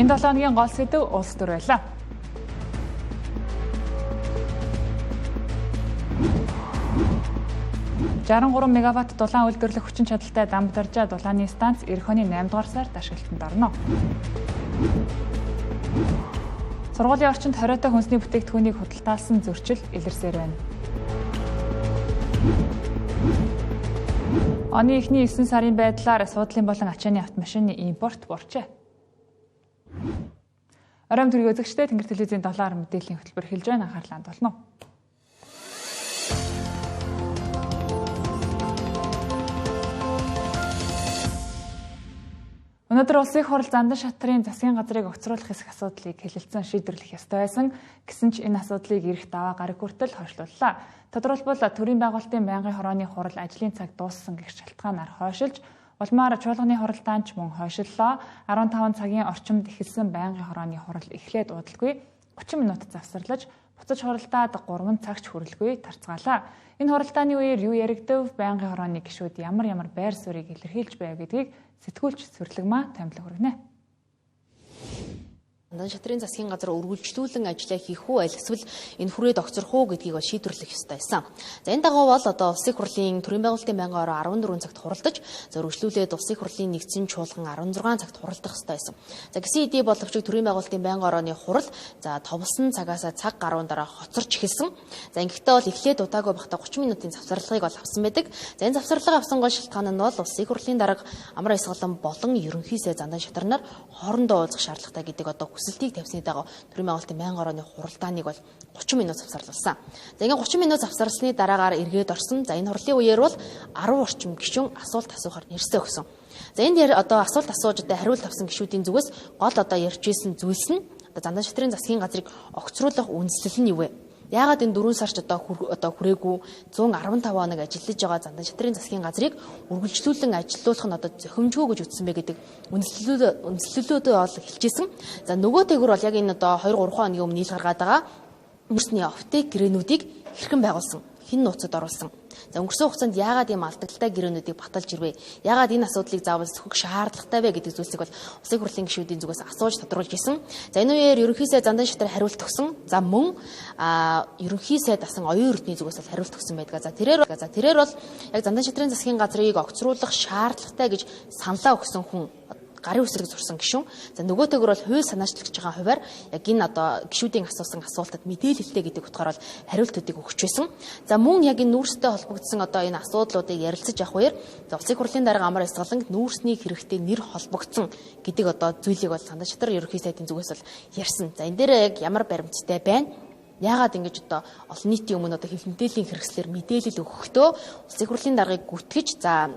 Энэ 7 хоногийн гол сэдэв улс төр байлаа. 63 мегаватт дулаан үйлдвэрлэх хүчин чадалтай Дамбдаржаа дулааны станц эх оны 8 дугаар сард ашиглалтанд орно. Сургуулийн орчинд хориотой хүнсний бүтээгдэхүүнийг худалдаалсан зөрчил илэрсээр байна. Оны эхний 9 сарын байдлаар суудлын болон ачааны автомашины импорт буурчээ. Оройн төрийн үзэгчдээ Тэнгэр телевизийн 7 мэдээллийн хөтөлбөр эхэлж байна. Анхаарлаа хандуулна уу? Өнөөдөр Улсын их хурал Зандан шатрын засгийн газрыг огцруулах хэсэг асуудлыг хэлэлцэн шийдвэрлэх ёстой байсан. Гэсэн ч энэ асуудлыг ирэх даваа гараг хүртэл хойшлууллаа. Тодорхойлбол төрийн байгуулалтын байнгын хорооны хурал ажлын цаг дууссан гэх шалтгаанаар хойшилж, улмаар чуулганы хуралдаан ч мөн хойшлолоо. 15 цагийн орчимд эхэлсэн байнгын хорооны хурал эхлээд удалгүй 30 минут завсарлаж, буцаж хуралдаад 3 цагч хүрэлгүй тарцгаалаа. Энэ хуралдааны үеэр юу яригдав, байнгын хорооны гишүүд ямар ямар байр суурийг илэрхийлж байв гэдгийг сэтгүүлч Сүрлэгмаа томилог хүргэнэ. Зандан шатрын засгийн газар үргэлжлүүлэн ажиллаа хийх үү аль эсвэл энэ хүрээд огцрох уу гэдгийг бол шийдвэрлэх ёстой байсан. За энэ дагуу бол одоо Улсын их хурлын төрийн байгуулалтын байнгын ороо 14 цагт хуралдаж, за үргэлжлүүлээд Улсын их хурлын нэгдсэн чуулган 16 цагт хуралдах ёстой байсан. За гисэн хэдий боловч төрийн байгуулалтын байнгын орооны хурал за товлсон цагаасаа цаг гаруй дараа хоцорч эхэлсэн. За ингэхдээ бол эхлээд удаагүй байхдаа 30 минутын завсарлагыг бол авсан байдаг. За энэ завсарлага авсан гол шалтгаан нь бол Улсын их хурлын дарга Амар Баясгалан болон ерөнхий сайд Зандан шатар нар хоорондоо уулзах шаардлагатай гэдэг одоо хүсэлтийг тавьсны дагуу төрийн байгуулалтын байнгын орооны хуралдааныг бол 30 минут завсарлуулсан. За ингээд 30 минут завсарласны дараагаар эргээд орсон. За энэ хурлын үеэр бол 10 орчим гишүүн асуулт асуухаар нэрсээ өгсөн. За энд одоо асуулт асууж одоо хариулт авсан гишүүдийн зүгээс гол одоо ярьж исэн зүйлс нь одоо Зандан шатрын засгийн газрыг огцруулах үндслэл нь юу вэ? Яагаад энэ 4 сарч одоо хүрээгүй 115 хоног ажиллаж байгаа Зандан шатрын засгийн газрыг үргэлжлүүлэн ажилуулах нь одоо зохимжгүй гэж үзсэн бэ гэдэг үндслэлүүдээ бол хэлжсэн. За нөгөө тэгвэр бол яг энэ одоо 2 3 хоногийн өмнө нийл гаргаад байгаа нүүрсний оптик гэрээнүүдийг хэрхэн байгуулсан, хэн нууцад оруулсан. За өнгөрсөн хугацаанд яагаад ийм алдагдaltaй гэрээнүүдийг баталж ирвэ? Яагаад энэ асуудлыг заавал сөхөх шаардлагатай вэ гэдэг зүйлсийг бол Улсын их хурлын гишүүдийн зүгээс асууж тодруулж исэн. За энэ үеэр ерөнхий сайд Зандан шатар хариулт өгсөн. За мөн ерөнхий сайд асан оюун эрдний зүгээс бол хариулт өгсөн байдаг. За тэрээр бол яг Зандан шатрын засгийн газрыг огцруулах шаардлагатай гэж саналаа өгсөн хүн гарын үсрэг зурсан гишүүн. За нөгөөтэйгөр бол хууль санаачлагч байгаа хуваар яг энэ одоо гишүүдийн асуусан асуултад мэдээлэлтэй гэдэг утгаар бол хариултуудыг өгч байсан. За мөн яг энэ нүүрстэй холбогдсон одоо энэ асуудлуудыг ярилцаж явах үеэр за Улсын их хурлын дарга Амар Баясгалан нүүрсний хэрэгтэй нэр холбогдсон гэдэг одоо зүйлийг бол Зандан шатар ерөнхий сайдын зүгээс бол ярьсан. За энэ дээр яг ямар баримттай байна? Яагаад ингэж одоо олон нийтийн өмнө одоо хэвлэл мэдээллийн хэрэгслээр мэдээлэл өгөхдөө Улсын их хурлын даргаыг гүтгэж за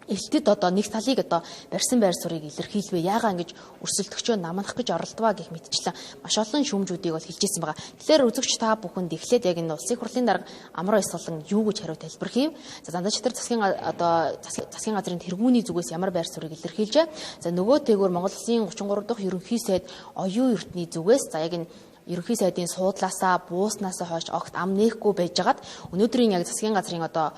элтэд одоо нэг талыг одоо барьсан байр суурийг илэрхийлвэ. Яагаа ингэж өрсөлдөгчөө намнах гэж оролдваа гэх мэтчлэн маш олон шүүмжүүдийг бол хэлжсэн байгаа. Тэгэхээр үзэгч та бүхэнд эхлээд яг энэ Улсын их хурлын дарга Амар Баясгалан юу гэж хариу тайлбар хийв? За Зандан шатар засгийн одоо засгийн газрын тэргүүний зүгээс ямар байр суурийг илэрхийлжээ? За нөгөө тэгвэр Монгол Улсын 33 дахь ерөнхий сайд оюун эрдний зүгээс за яг энэ ерөнхий сайдын суудлаасаа бууснаасаа хойш огт ам нээхгүй байжгаад өнөөдрийн яг засгийн газрын одоо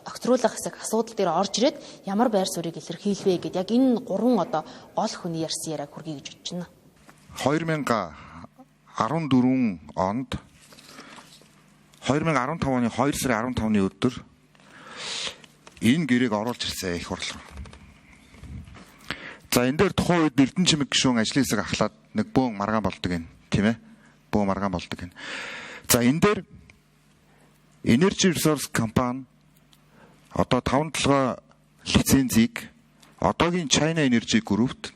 огцруулах хэсэг асуудал дээр орж ирээд ямар байр суурийг илэрхийлвэ гэд яг энэ гурван одоо гол хүний ярьсан яриаг хүргэе гэж бодож байна. 2014 онд 2015 оны 2 сарын 15-ны өдөр энэ гэрээг оруулж ирсэн их хурал руу. За энэ дээр тухайн үед Эрдэнэ чимэг гишүүн ажлын хэсэг ахлаад нэг бөөн маргаан болдог юм, тийм ээ? Бөөн маргаан болдог юм. За энэ дээр Energy Resource компани одоо 5 толгой лицензийг одоогийн China Energy Group-т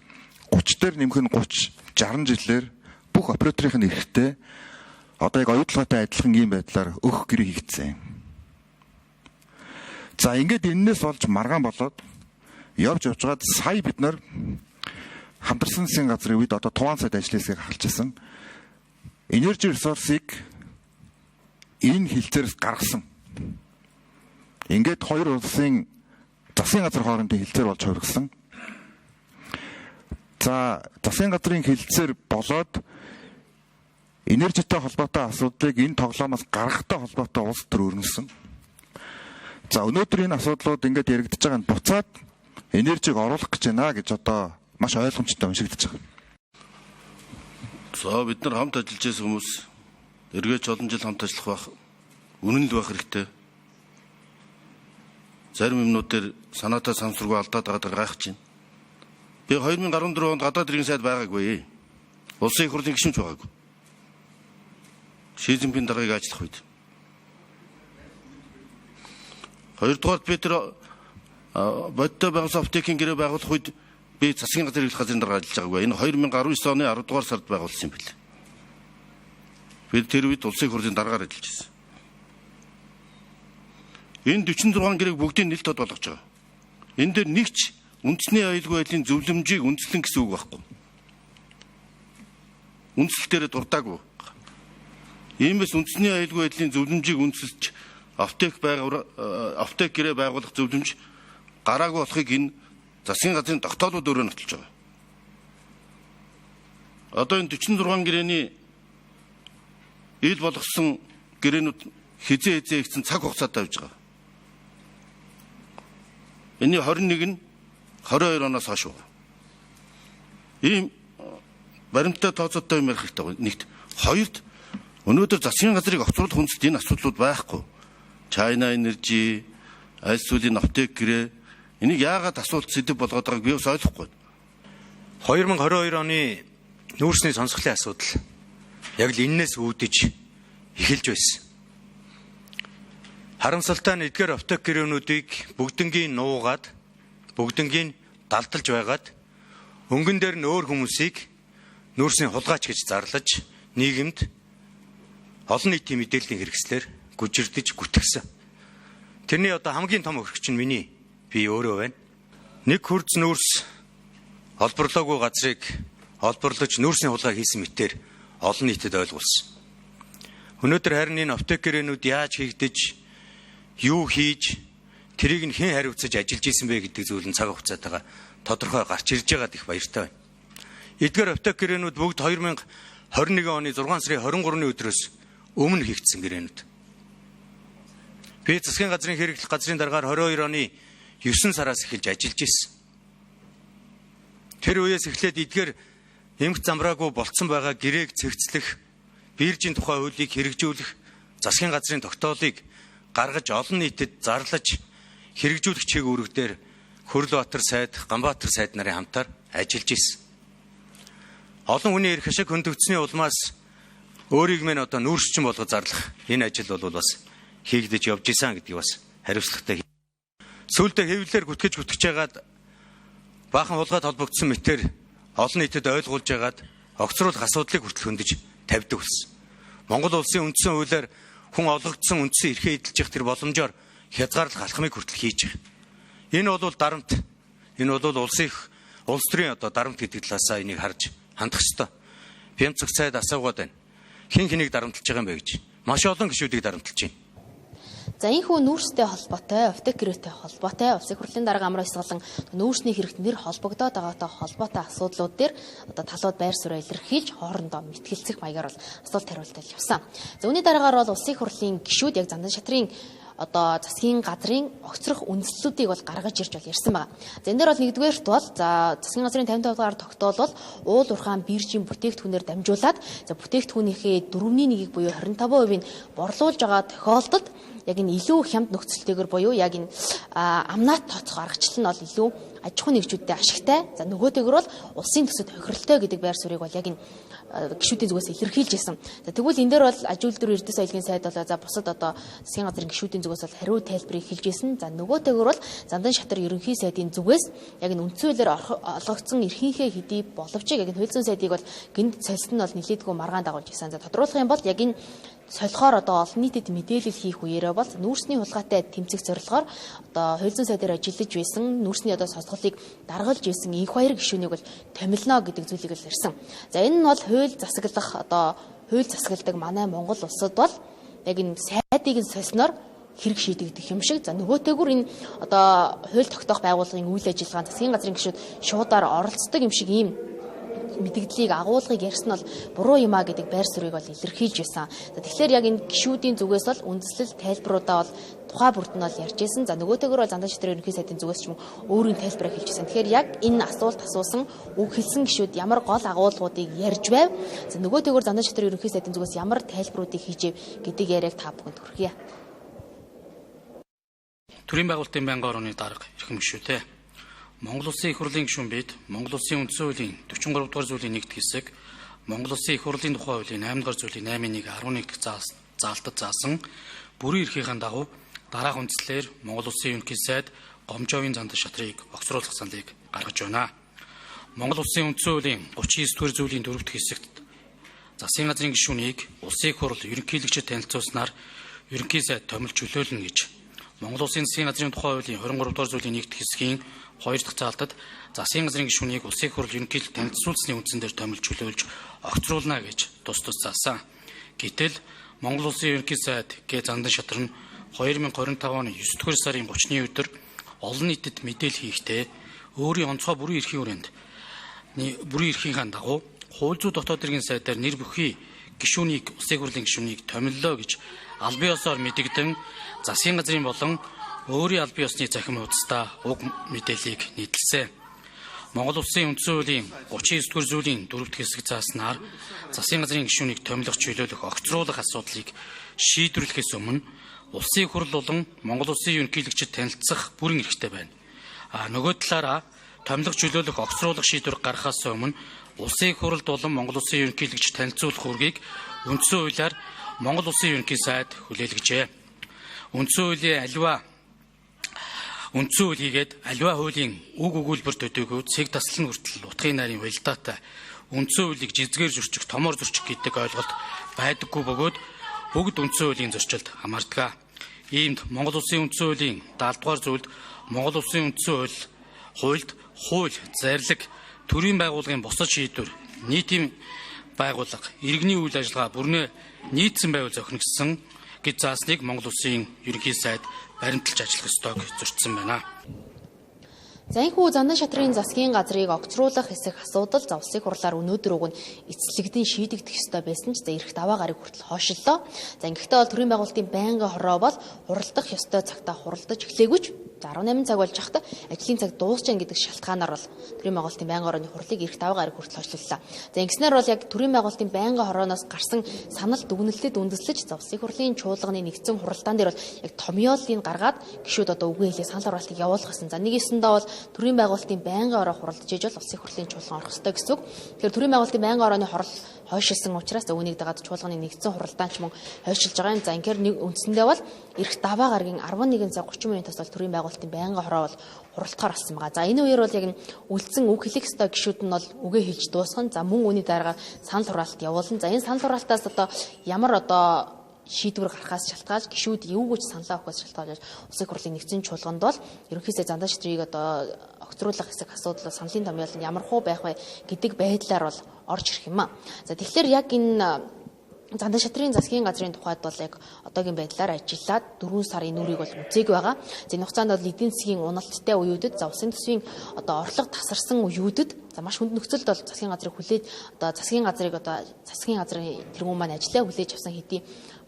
30 дээр нэмэх нь 30 60 жилээр бүх операторын эрхтэй одоо яг оюутлоготой адилхан ийм байдлаар өгөх гэрээ хийгдсэн. За ингээд эннээс болж маргаан болоод явж явжгаад сая бид нар хамтарсан засгийн газрын үед одоо туваан сайд ажлын хэсгийг ахалж исэн. Energy Resource-ыг энэ хилцээрээс гаргасан. Ингээд хоёр улсын засгийн газар хоорондын хилцээр болж хувиргасан. За засгийн газрын хилцээр болоод энержитэй холбоотой асуудлыг энэ тоглоомоос гаргахтай холбоотой улс төр өрнөсөн. За өнөөдөр энэ асуудлууд ингээд яригдж байгаа нь буцаад энержиг оруулах гэж байна гэж одоо маш ойлгомжтой уншигдаж байгаа. За бид нар хамт ажиллаж байсан хүмүүс эргээч олон жил хамт ажиллах байх, үнэн л байх хэрэгтэй. Зарим юмнууд дээр санаатай самсргүй алдаад байгаа гайхаж байна. Би 2014 онд гадаад хэргийн сайд байгаагүй. Улсын их хурлын гишүүн ч байгаагүй. Ши Цзиньпин даргаыг ажиллах үед. Хоёрдугаар би тэр бодиттой байгуулсан аптекийн гэрээ байгуулах үед би засгийн газар хэрэглэх газрын дарга ажиллаж байгаагүй. Энэ 2019 оны 10 дугаар сард байгуулсан юм билээ. Би тэр үед улсын их хурлын даргаар ажиллаж байсан. Энэ 46 гэрээг бүгдийг нил тод болгож байгаа. Энэ дээр нэг ч үндэсний аюулгүй байдлын зөвлөмжийг үндэслэн гэсэн үг байхгүй. Үндэслэл дээрээ дурдаагүй. Иймээс үндэсний аюулгүй байдлын зөвлөмжийг үндэслэж аптек аптек гэрээ байгуулах зөвлөмж гараагүй болохыг энэ засгийн газрын тогтоолууд өөрөө нотолж байгаа. Одоо энэ 46 гэрээний ил болгосон гэрээнүүд хизээ хийгдсэн цаг хугацаатай явж байгаа. Энийн 21 нь 22 оноос хойш байна. Ийм баримттай тооцоотой юм ярих хэрэгтэй. Нэгт, хоёрт өнөөдөр засгийн газрыг огцруулах үндсэд энэ асуудлууд байхгүй. China Energy, аль сүүлийн аптек гэрээ энийг яагаад асуулт сэдэв болгоод байгааг би бас ойлгохгүй. 2022 оны нүүрсний сонсголын асуудал яг л эннээс үүдэж эхэлж байсан. Харамсалтай нь эдгээр аптек гэрээнүүдийг бүгднгийн нуугаад, бүгднгийн далдалж байгаад өнгөн дээр нь өөр хүмүүсийг нүүрсний хулгайч гэж зарлаж нийгэмд олон нийтийн мэдээллийн хэрэгслээр гүжирдэж гүтгсэн. Тэрний одоо хамгийн том өхөрч нь миний би өөрөө байна. Нэг хурц нүүрс олборлоогүй газрыг олборлож нүүрсний хулгай хийсэн мэтээр олон нийтэд ойлгуулсан. Өнөөдөр харин энэ аптек гэрээнүүд яаж хийгдэж, юу хийж, тэрийг нь хэн хариуцаж ажиллаж исэн бэ гэдэг зүйл нь цаг хугацаатайгаа тодорхой гарч ирж байгаад их баяртай байна. Эдгээр аптек гэрээнүүд бүгд 2021 оны 6 сарын 23-ны өдрөөс өмнө хийгдсэн гэрээнүүд. Би засгийн газрын хэрэглэх газрын даргаар 22 оны 9 сараас эхэлж ажиллаж исэн. Тэр үеэс эхлээд эдгээр эмх замраагүй болцсон байгаа гэрээг цэгцлэх, биржийн тухай хуулийг хэрэгжүүлэх, засгийн газрын тогтоолыг гаргаж олон нийтэд зарлаж хэрэгжүүлэх чиг үүрэг дээр Хөрлөбаатар сайд, Ганбаатар сайд нарын хамтаар ажиллаж исэн. Олон хүний эрх ашиг хөндөгдсөний улмаас өөрийг минь одоо нүүрсчин болгож зарлах энэ ажил бол бас хийгдэж явж исэн гэдгийг бас хариуцлагатай. Сүүлдээ хэвлэлээр гүтгэж жагаад баахан хулгайд холбогдсон мэтээр олон нийтэд ойлгуулж жагаад огцруулах асуудлыг хүртэл хөндөж тавьдаг болсон. Монгол улсын үндсэн хуулиар хүн олгогдсон үндсэн эрхээ эдэлж явах тэр боломжоор хязгаарлах алхмыг хүртэл хийж байгаа. Энэ бол дарамт. Энэ бол улсын улс төрийн одоо дарамт гэдэг талаасаа энийг харж хандах ёстой. Бямцэг сайд асуугаад байна. Хэн хэнийг дарамтлаж байгаа юм бэ гэж. Маш олон гишүүдийг дарамтлаж байна. За энэхүү нүүрстэй холбоотой, аптек гэрээтэй холбоотой улсын хурлын дарга Амар Баясгалан нүүрсний хэрэгт нэр холбогдоод байгаатай холбоотой асуудлууд дээр одоо талууд байр сууриа илэрхийлж хоорондоо мэтгэлцэх маягаар бол асуулт хариултал явсан. За үүний дараагаар бол улсын хурлын гишүүд яг Зандан шатрын одоо засгийн газрын огцрох үндслүүдийг бол гаргаж ирж бол ярьсан байгаа. За энэ дээр бол нэгдүгээрт бол за засгийн газрын 55 дугаар тогтоол бол уул уурхаан биржийн бүтээгдэхүүнээр дамжуулаад за бүтээгдэхүүнийхээ 4.1-ийг буюу 25%-ийг борлуулж байгаа тохиолдолд яг энэ илүү хямд нөхцөлтэйгээр буюу яг энэ амнаат тооцох аргачлал нь бол илүү аж ахуйн нэгжүүдэд ашигтай. За нөгөөтэйгэр бол улсын төсөв тохиролтой гэдэг байр суурийг бол яг энэ гишүүдийн зүгээс илэрхийлж ирсэн. За тэгвэл энэ дээр бол аж үйлдвэр Эрдэс аялагын сайд болоо за бусад одоо засгийн газрын гишүүдийн зүгээс бол хариу тайлбарыг хэлж ирсэн. За нөгөөтэйгэр бол Зандан шатар ерөнхий сайдын зүгээс яг энэ үндсэн хуулиар олгогдсон эрхийнхээ хэдий боловч яг энэ хууль зүйн сайдыг бол гинт солисон нь бол нэлээдгүй маргаан дагуулж ирсэн. За тодруулах юм бол яг энэ солихоор одоо олон нийтэд мэдээлэл хийх үеэрээ бол нүүрсний хулгайтай тэмцэх зорилгоор одоо хууль зүйн сайдаар ажиллаж байсан нүүрсний одоо сонсголыг даргалж байсан инх баяр гишүүнийг бол томилно гэдэг зүйлийг л ярьсан. За энэ нь бол хууль засаглах одоо хууль засагладаг манай Монгол улсад бол яг энэ сайдыг нь сольсноор хэрэг шийдэгдэх юм шиг. За нөгөөтэйгүр энэ одоо хууль тогтоох байгууллагын үйл ажиллагаа засгийн газрын гишүүд шуудаар оролцдог юм шиг ийм мэдэгдлийг агуулгыг ярьсан нь бол буруу юм а гэдэг байр суурийг бол илэрхийлж байсан. За тэгэхээр яг энэ гишүүдийн зүгээс бол үндэслэл тайлбаруудаа бол тухай бүрд нь бол ярьж байсан. За нөгөөтэйгөр бол Зандан шатрын ерөнхий сайдын зүгээс ч юм өөрийн тайлбараа хэлж байсан. Тэгэхээр яг энэ асуулт асуусан үг хэлсэн гишүүд ямар гол агуулгуудыг ярьж байв? За нөгөөтэйгөр Зандан шатрын ерөнхий сайдын зүгээс ямар тайлбаруудыг хийжээ гэдэг яриаг та бүхэнд хүргье. Төрийн байгуулалтын байнгын орооны дарга эрхэм гишүүтэй. Монгол Улсын их хурлын гишүүн бид Монгол Улсын үндсэн хуулийн 43 дугаар зүйлийн 1-р хэсэг, Монгол Улсын их хурлын тухай хуулийн 8 дугаар зүйлийн 8-1 11 дахь заалтад заасан бүрэн эрхийнхээ дагуу дараах үндслээр Монгол Улсын ерөнхий сайд Гомжовын Зандан шатрыг огцруулах саналыг гаргаж байна. Монгол Улсын үндсэн хуулийн 39 дугаар зүйлийн 4 дахь хэсэгт засгийн газрын гишүүнийг Улсын их хурл ерөнхийлөгчид танилцуулснаар ерөнхий сайд томилж чөлөөлнө гэж Монгол Улсын засгийн газрын тухай хуулийн 23 дугаар зүйлийн 1 дахь хэсгийн 2 дахь заалтад засгийн газрын гишүүнийг Улсын их хурл ерөнхийлөлт танилцуулсны үндсэн дээр томилж чөлөөлж огцруулна гэж тус тус заасан. Гэтэл Монгол Улсын ерөнхий сайд Г Зандан шатар нь 2025 оны 9 дугаар сарын 30-ны өдөр олон нийтэд мэдээлэл хийхдээ өөрийн онцгой бүрэн эрхийн хүрээнд бүрэн эрхийнхээ дагуу хууль зүйн дотоод хэргийн сайдаар нэр бүхий гишүүнийг Улсын их хурлын гишүүнийг томиллоо гэж албан ёсоор мэдэгдэн засгийн газрын болон өөрийн албан ёсны захим хуудасдаа уг мэдээллийг нийтлсэн. Монгол Улсын үндсэн хуулийн 39 дугаар зүйлийн 4 дахь хэсэг зааснаар засгийн газрын гишүүнийг томилох, чөлөөлөх, огцруулах асуудлыг шийдвэрлэхээс өмнө Улсын их хурл болон Монгол Улсын ерөнхийлөгчид танилцах бүрэн эрхтэй байна. А нөгөө талаараа томилох, чөлөөлөх, огцруулах шийдвэр гаргахаас өмнө Улсын их хурлд болон Монгол Улсын ерөнхийлөгчид танилцуулах үүргийг үндсэн хуулиар Монгол Улсын ерөнхий сайд хүлээлгэжээ. Үндсэн хуулийн аливаа үндсэн хууль хийгээд аливаа хуулийн үг өгүүлбэр төдийгүй цэг таслал нь хүртэл утгын нарийн уялдаатай үндсэн хуулийг жизгээр зөрчих, томоор зөрчих гэдэг ойлголт байдаггүй бөгөөд бүгд үндсэн хуулийн зөрчилд хамаардаг. Иймд Монгол Улсын үндсэн хуулийн 70 дугаар зүйлд Монгол Улсын үндсэн хуульд хууль, зарлиг, төрийн байгууллагын бусад шийдвэр, нийтийн байгууллага, иргэний үйл ажиллагаа бүрнээ нийцсэн байвал зохино гэж заасныг Монгол Улсын ерөнхий сайд баримталж ажиллах ёстойг зөрчсөн байна. За энэхүү Зандан шатрын засгийн газрыг огцруулах хэсэг асуудал за улсын хурлаар өнөөдөр уг нь эцэслэгдэн шийдэгдэх ёстой байсан ч за ирэх даваа гарыг хүртэл хойшлоо. За ингэхдээ бол төрийн байгуулалтын байнгын хороо бол хуралдах ёстой цагтаа хуралдаж эхлээгүй ч 18 цаг болж байхдаа ажлын цаг дуусч яана гэдэг шалтгаанаар бол төрийн байгуулалтын байнгын хорооны хурлыг ирэх даваа гарыг хүртэл хойшлууллаа. За ингэснээр бол яг төрийн байгуулалтын байнгын хорооноос гарсан санал дүгнэлтэд үндэслэж за улсын хурлын чуулганы нэгдсэн хуралдаан дээр бол яг томьёоллыг гаргаад гишүүд одоо үгүй хэлээ санал хураалтыг явуулах гэсэн. За нэг ёсондоо бол төрийн байгуулалтын байнгын ороо хуралдаж иж бол улсын хурлын чуулган орох ёстой гэсэн үг. Тэгэхээр төрийн байгуулалтын байнгын орооны хурал хойшилсан учраас үүнийг дагаад чуулганы нэгдсэн хуралдаан ч мөн хойшилж байгаа юм. За ингэхээр нэг үндсэндээ бол ирэх даваа гарагийн 11 цаг 30 минутаас бол төрийн байгуулалтын байнгын хороо бол хуралдахаар болсон байгаа. За энэ үеэр бол яг үлдсэн үг хэлэх ёстой гишүүд нь бол үгээ хэлж дуусгана. За мөн үүний дараагаар санал хураалт явуулна. За энэ санал хураалтаас одоо ямар одоо шийдвэр гарахаас шалтгаалж гишүүд юу гэж саналаа өгөхөөс шалтгаалж улсын хурлын нэгдсэн чуулганд бол ерөнхий сайд Зандан шатрыг одоо огцруулах хэсэг асуудал саналын томьёол нь ямар хуу байх вэ гэдэг байдлаар бол орж ирэх юм а. За тэгэхээр яг энэ Зандан шатрын засгийн газрын тухайд бол яг одоогийн байдлаар ажиллаад 4 сарын нүрийг бол үзээгүй байгаа. За энэ хугацаанд бол эдийн засгийн уналттай үеүүдэд за улсын төсвийн одоо орлого тасарсан үеүүдэд за маш хүнд нөхцөлд бол засгийн газрыг хүлээж одоо засгийн газрыг одоо засгийн газрын тэргүүн маань ажиллаа хүлээж авсан хэдий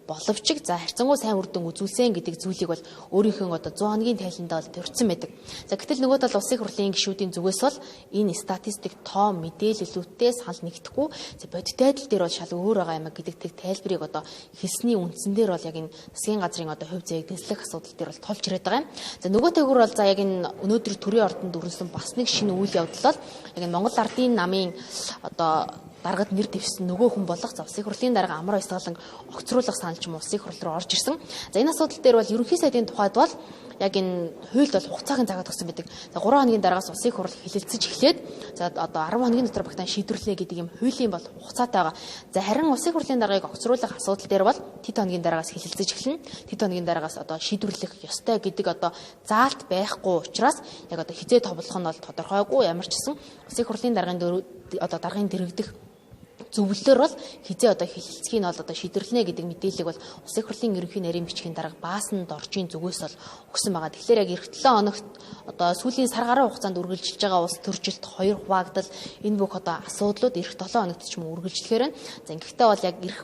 боловч за харьцангуй сайн үр дүн үзүүлсэн гэдэг зүйлийг бол өөрийнхөө одоо 100 хоногийн тайландаа бол төрсэн байдаг. За гэтэл нөгөө тал улсын хурлын гишүүдийн зүгээс бол энэ статистик тоо мэдээлэлүүдтэй санал нэгдэхгүй за бодит байдал дээр бол шал өөр байгаа юм гэдэг тэг тайлбарыг одоо хэлсний үндсэн дээр бол яг энэ засгийн газрын одоо хувь зээг дэслэх асуудал дээр бол тулж ирээд байгаа юм. За нөгөө төгөр бол за яг энэ өнөөдөр төрийн ордонд өрнөсөн бас нэг шинэ үйл явдал бол яг энэ Монгол Ардын намын одоо даргад нэр дэвшсэн нөгөө хүн болох за улсын хурлын дарга Амар Баясгалан огцруулах санал ч юм улсын хурл руу орж ирсэн. За энэ асуудал дээр бол ерөнхий сайдын тухайд бол яг энэ хуульд бол хугацааг нь заагаад өгсөн байдаг. За 3 хоногийн дараагаас улсын хурл хэлэлцэж эхлээд за одоо 10 хоногийн дотор багтаан шийдвэрлэнэ гэдэг юм хуулийн бол хугацаатай байгаа. За харин улсын хурлын даргаыг огцруулах асуудал дээр бол тэд хоногийн дараагаас хэлэлцэж эхэлнэ. Тэд хоногийн дараагаас одоо шийдвэрлэх ёстой гэдэг одоо заалт байхгүй учраас яг одоо хизээ товлох нь бол тодорхойгүй. Ямар ч гэсэн улсын хурлын даргын одоо даргын дэрэгдэх Зөвлөлөөр бол хизээ одоо хэлэлцгийг нь бол одоо шийдвэрлэнэ гэдэг мэдээллийг бол Улсын их хурлын ерөнхий нарийн бичгийн дарга Баасан Доржийн зүгээс бол өгсөн байгаа. Тэгэхээр яг эх 7 хоногт одоо сүүлийн сар гаруй хугацаанд үргэлжилж байгаа улс төржилт, хоёр хуваагдал энэ бүх одоо асуудлууд эх 7 хоногт ч юм үргэлжлэхээр байна. За ингэхдээ бол яг эх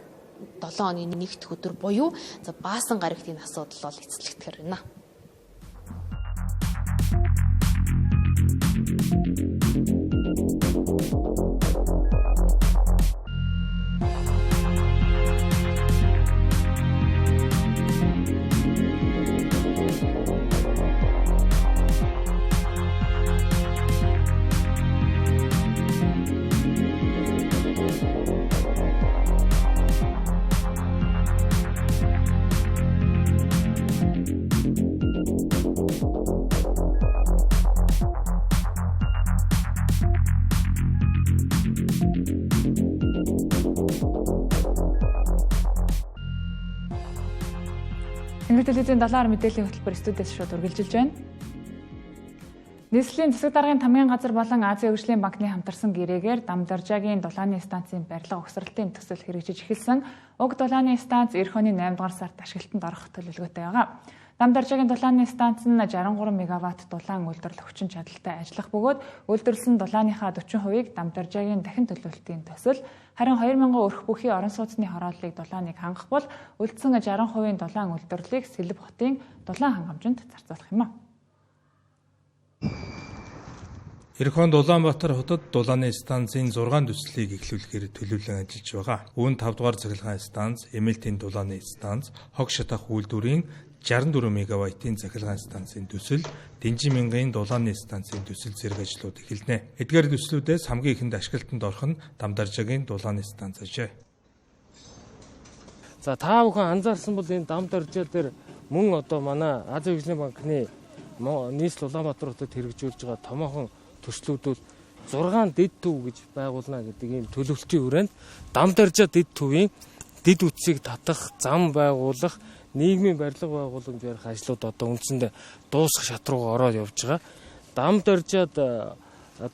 7 хоногийн нэгдэх өдөр буюу за Баасан гарагт энэ асуудал бол эцэслэгдэхээр байна. Тэнгэр телевизийн 7 мэдээллийн хөтөлбөр студиэс шууд үргэлжилж байна. Нийслэлийн засаг даргын тамгын газар болон Азийн хөгжлийн банкны хамтарсан гэрээгээр Дамдаржаагийн дулааны станцын барилга угсралтын төсөл хэрэгжиж эхэлсэн. Уг дулааны станц эх оны 8 дугаар сард ашиглалтанд орох төлөвлөгөөтэй байгаа. Дамдаржаагийн дулааны станц нь 63 мегаватт дулаан үйлдвэрлэх хүчин чадалтай ажиллах бөгөөд үйлдвэрлэсэн дулааныхаа 40%-ийг Дамдаржаагийн дахин төлөвлөлтийн төсөл, харин 2000 өрх бүхий орон сууцны хорооллыг дулааныг хангах бол үлдсэн 60%-ийн дулаан үйлдвэрлэлийг Сэлб хотын дулаан хангамжинд зарцуулах юм а. Эх онд Улаанбаатар хотод дулааны станцын 6 төслийг эхлүүлэхээр төлөвлөн ажиллаж байгаа. Үүнд 5 дугаар цахилгаан станц, Эмэлтийн дулааны станц, хог шатах үйлдвэрийн 64 мегаваттын цахилгаан станцын төсөл, Дэнжин мянган дулааны станцын төсөл зэрэг ажлууд эхэлнэ. Эдгээр төслүүдээс хамгийн ихэнд ашиглалтанд орох нь Дамдаржаагийн дулааны станц ажээ. За та бүхэн анзаарсан бол энэ Дамдаржаа дээр мөн одоо манай Азийн хөгжлийн банкны нийслэл Улаанбаатар хотод хэрэгжүүлж байгаа томоохон төслүүд бол 6 дэд төв гэж байгуулна гэдэг ийм төлөвлөлтийн хүрээнд Дамдаржаа дэд төвийн дэд үтсийг татах, зам байгуулах, нийгмийн барилга байгууламж барих ажлууд одоо үндсэндээ дуусах шат руугаа ороод явж байгаа. Дамдаржаад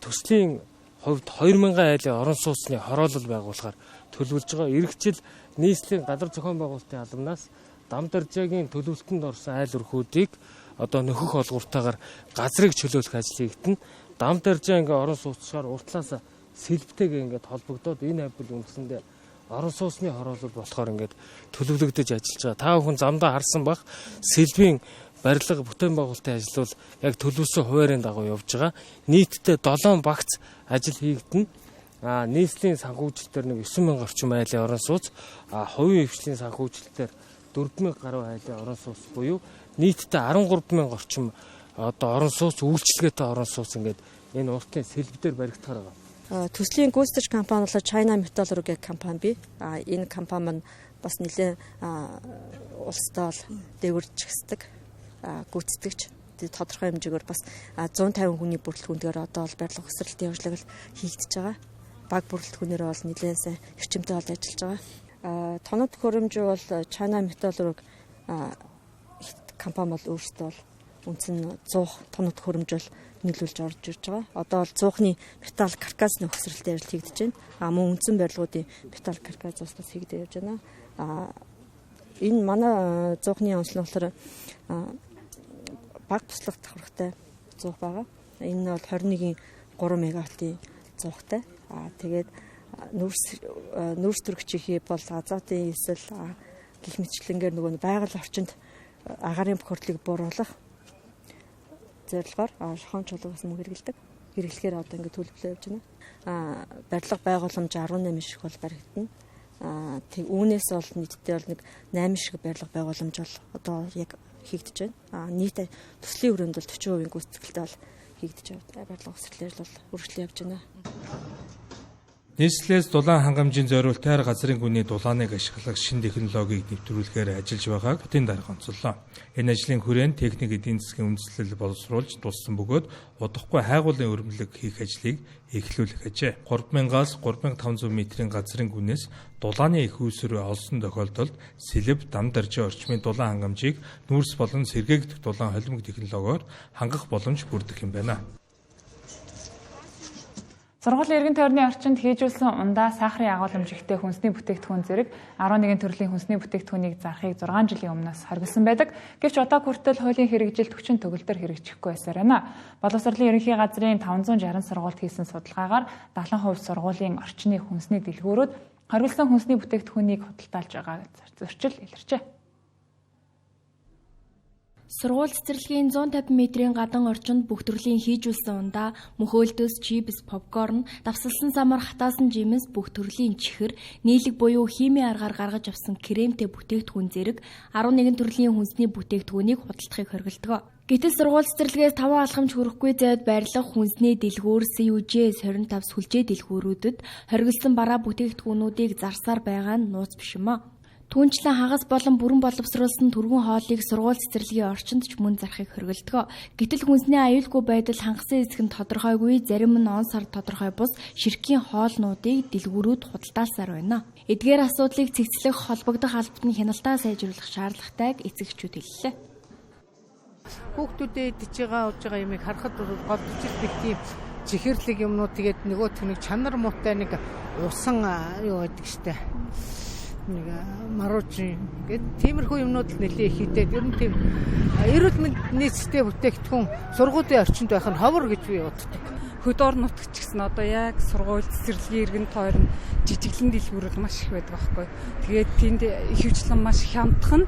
төслийн хувьд 2000 айлын орон сууцны хороолол байгуулахаар төлөвлөж байгаа. Ирэх жил нийслэлийн газар зохион байгуулалтын албанаас Дамдаржаагийн төлөвлөлтөнд орсон айл өрхүүдийг одоо нөхөх олгууртайгаар газрыг чөлөөлөх ажил хийгдэнэ. Дамдаржаа ингээ орон сууцшаар уртлаас сэлбтэйгээ ингээд холбогдоод энэ авбил үндсэндээ орон сууцны хороолол болохоор ингээд төлөвлөгдөж ажиллаж байгаа. Та бүхэн замдаа харсан бах сэлбийн барилга бүтээн байгуулалтын ажил бол яг төлөвлөсөн хуваарийн дагуу явж байгаа. Нийтдээ 7 багц ажил хийгдэнэ. Нийслэлийн санхүүжилтээр нэг 9000 орчим айлын орон сууц, хувийн хвшлийн санхүүжилтээр 4000 гаруй айлын орон сууц буюу нийтдээ 13000 орчим одоо орон сууц, үйлчилгээтэй орон сууц ингээд энэ уртын сэлб дээр баригдахаар байгаа. Төслийн гүйцэтгэгч компани бол China Metallurgy гэх компани бий. Энэ компани маань бас нэлээд улстай бол дээгүүр чигсдэг гүйцэтгэгч. Тодорхой хэмжээгээр бас 150 хүний бүрэлдэхүүнээр одоо бол барилга өсрэлтийн явдлыг хийгдэж байгаа. Баг бүрэлдэхүүнээр бол нэлээд сайн эрчимтэй бол ажиллаж байгаа. Тоног төхөөрөмж бол China Metallurgy компани бол өөрсдөө бол үндсэн 100 тоног төхөөрөмж бол нийлүүлж орж ирж байгаа. Одоо бол 100-ны металл каркасны өсрэлтийн ажил хийгдэж байна. Мөн үндсэн барилгуудын металл каркас бас хийгдэж явж байна. Энэ манай 100-ны онцлог болохоор баг туслах давхаргатай 100 байгаа. Энэ нь бол 21-ийн 3 мегаваттын 100-тай. Тэгээд нүүрс төрөгчийнхээ бол азотын эсэл гэх мэтчлэнгээр нөгөө байгаль орчинд агаарын бохирдлыг бууруулах зорилгоор шохон чулуугаас мөн хэрэглэдэг. Хэрэглэхээр одоо ингээд төлөвлөө явж байна. Барилга байгууламж 18 шиг бол баригдана. Тэг үүнээс бол нийтдээ бол нэг 8 шиг барилга байгууламж бол одоо яг хийгдэж байна. Нийт төслийн өрөөнд бол 40% гүйцэтгэлтэй бол хийгдэж байна. Барилга өсрэлээр бол үргэлжлэн явж байна. Нийслэлээс дулаан хангамжийн зориултаар газрын гүний дулааныг ашиглах шинэ технологиг нэвтрүүлэхээр ажиллаж байгааг хотын дарга онцоллоо. Энэ ажлын хүрээнд техник эдийн засгийн үндэслэл боловсруулж дууссан бөгөөд удахгүй хайгуулын өрөмлөг хийх ажлыг эхлүүлэх ажээ. 3000-аас 3500 метрийн газрын гүнээс дулааны их үүсвэр олсон тохиолдолд Сэлб, Дамдаржаа орчмын дулаан хангамжийг нүүрс болон сэргээгдэх дулаан холимог технологиор хангах боломж бүрдэх юм байна. Сургуулийн эргэн тойрны орчинд хийжүүлсэн ундаа сахарын агуулмж ихтэй хүнсний бүтээгдэхүүн зэрэг 11 төрлийн хүнсний бүтээгдэхүүнийг зарахыг 6 жилийн өмнөөс хоригдсан байдаг. Гэвч одоо хүртэл хуулийн хэрэгжил 40 төгөлдөр хэрэгжихгүй байсаар байна. Боловсролын ерөнхий газрын 560 сургуульд хийсэн судалгаагаар 70% сургуулийн орчны хүнсний дэлгүүрүүд хоригдсан хүнсний бүтээгдэхүүнийг худалдаалж байгаа зөрчил илэрчээ. Сургууль цэцэрлэгийн 150 метрийн гадан орчинд бүх төрлийн хийжүүлсэн ундаа, мөхөөлдөс, чипс, попкорн, давсалсан самар, хатаасан жимс, бүх төрлийн чихэр, нийлэг буюу химийн аргаар гаргаж авсан кремтэй бүтээгдэхүүн зэрэг 11 төрлийн хүнсний бүтээгдэхүүнийг худалдахыг хориглодог. Гэтэл сургууль цэцэрлэгээс 5 алхамж хүрэхгүй зайд байрлах хүнсний дэлгүүр CUJ 25 сүлжээ дэлгүүрүүдэд хориглосон бараа бүтээгдэхүүнүүдийг зарсаар байгаа нь нууц биш юм а. Түүнчлэн хагас болон бүрэн боловсруулсан түргэн хоолыг сургууль цэцэрлэгийн орчинд ч мөн зарахыг хориглодог. Гэтэл хүнсний аюулгүй байдал хангасан хэсэг нь тодорхойгүй, зарим нь он сар тодорхой бус ширхгийн хоолнуудыг дэлгүүрүүд худалдаалсаар байна. Эдгээр асуудлыг цэгцлэх холбогдох албат нь хяналтаа сайжруулах шаардлагатайг эцэгчүүд хэллээ. Хүүхдүүдэд идэж байгаа ууж байгаа юмыг харахад бол голдож ирдэг тийм чихэрлэг юмнууд, тэгээд нөгөөх нэг чанар муутай нэг усан юу гэдэг штэ. Нэг маруужин гэд тиймэрхүү юмнууд л нэлээ их идэд. Ер нь тийм эрүүл мэнд нийцтэй бүтээгдэхүүн сургуулийн орчинд байх нь ховор гэж би боддог. Хөдөөр нутагч гэсэн одоо яг сургууль цэцэрлэгийн эргэн тойрон жижиглэн дэлгүүрүүд маш их байдаг байхгүй. Тэгээд тэнд ихэвчлэн маш хямдхан.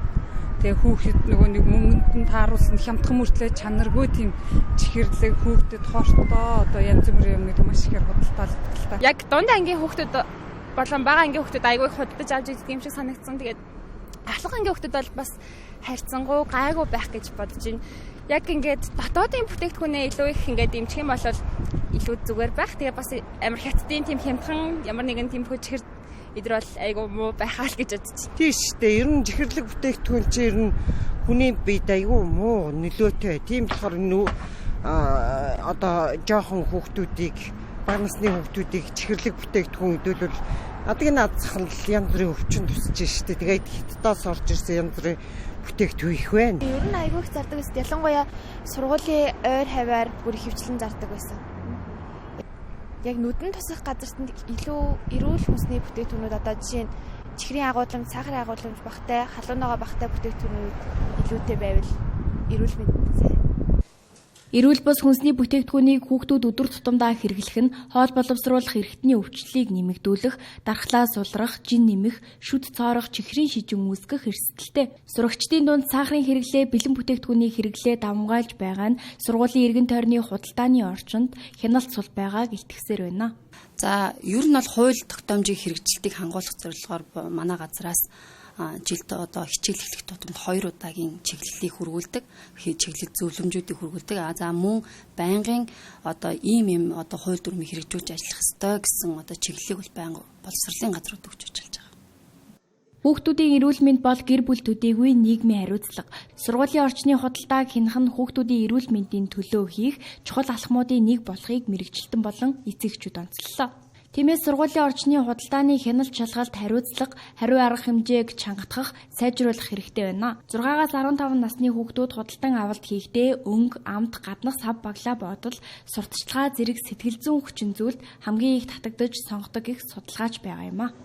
Тэгээ хүүхэд нөгөө нэг мөнгөнд нь тааруулсан хямдхан мөртлөө чанаргүй тийм чихэрлэг хүүхдэд хортой одоо янз бүрийн юмнууд маш ихээр худалдаалдаг л та. Яг дунд ангийн хүүхдүүд болон бага ангийн хүүхдүүд айгүй их худалдаж авч иддэг юм шиг санагдсан. Тэгээд ахлах ангийн хүүхдүүд бол бас харьцангуй гайгүй байх гэж бодож байна. Яг ингээд дотоодын бүтээгдэхүүнээ илүү их ингээд дэмжих юм бол илүү зүгээр байх. Тэгээ бас амар хятадын тийм хямдхан ямар нэгэн тийм чихэр эдэр бол айгүй муу байхаа л гэж бодож байна. Тийм шүү дээ. Ер нь чихэрлэг бүтээгдэхүүн чи ер нь хүний биед айгүй муу нөлөөтэй. Тийм болохоор одоо жоохон хүүхдүүдийг, бага насны хүүхдүүдийг чихэрлэг бүтээгдэхүүн идвэл адгийн наадсах нь янз бүрийн өвчин тусч штэ. Тэгээд хятадаас орж ирсэн янз бүрийн бүтээгдэхүүн их байна. Ер нь айгүй их зардаг байсан. Ялангуяа сургуулийн ойр хаваар бүр ихэвчлэн зардаг байсан. Яг нүдэн тусах газарт нь илүү эрүүл хүнсний бүтээгдэхүүнүүд, одоо жишээ нь чихрийн агуулмж, сахарын агуулмж багтай, халуун ногоо багтай бүтээгдэхүүнүүд илүүтэй байвал эрүүл мэнд сайн. Эрүүл бус хүнсний бүтээгдэхүүнийг хүүхдүүд өдөр тутамдаа хэрэглэх нь хоол боловсруулах эрхтний өвчлөлийг нэмэгдүүлэх, дархлаа сулрах, жин нэмэх, шүд цоорох, чихрийн шижин үүсгэх эрсдэлтэй. Сурагчдын дунд сахарын хэрэглээ, бэлэн бүтээгдэхүүний хэрэглээ давамгайлж байгаа нь сургуулийн эргэн тойрны худалдааны орчинд хяналт сул байгааг илтгэсээр байна. За, ер нь бол хууль тогтоомжийн хэрэгжилтийг хангуулах зорилгоор манай газраас жилд одоо хичээл эхлэх тутамд 2 удаагийн чиглэлийг хүргүүлдэг, чиглэл зөвлөмжүүдийг хүргүүлдэг. А за мөн байнгын одоо ийм юм одоо хууль дүрмийг хэрэгжүүлж ажиллах ёстой гэсэн одоо чиглэлийг бол байнга боловсролын газрууд өгч ажиллаж байгаа. Хүүхдүүдийн эрүүл мэнд бол гэр бүл төдийгүй нийгмийн хариуцлага. Сургуулийн орчны худалдааг хянах нь хүүхдүүдийн эрүүл мэндийн төлөө хийх чухал алхмуудын нэг болохыг мэргэжилтэн болон эцэгчүүд онцлолоо. Тиймээс сургуулийн орчны худалдааны хяналт шалгалт хариуцлага, хариу арга хэмжээг чангатгах, сайжруулах хэрэгтэй байна. 6-аас 15 насны хүүхдүүд худалдан авалт хийхдээ өнгө, амт, гаднах сав баглаа бодол, сурталчилгаа зэрэг сэтгэл зүйн хүчин зүйлд хамгийн их татагдаж сонгодог их судалгаач байгаа юм а.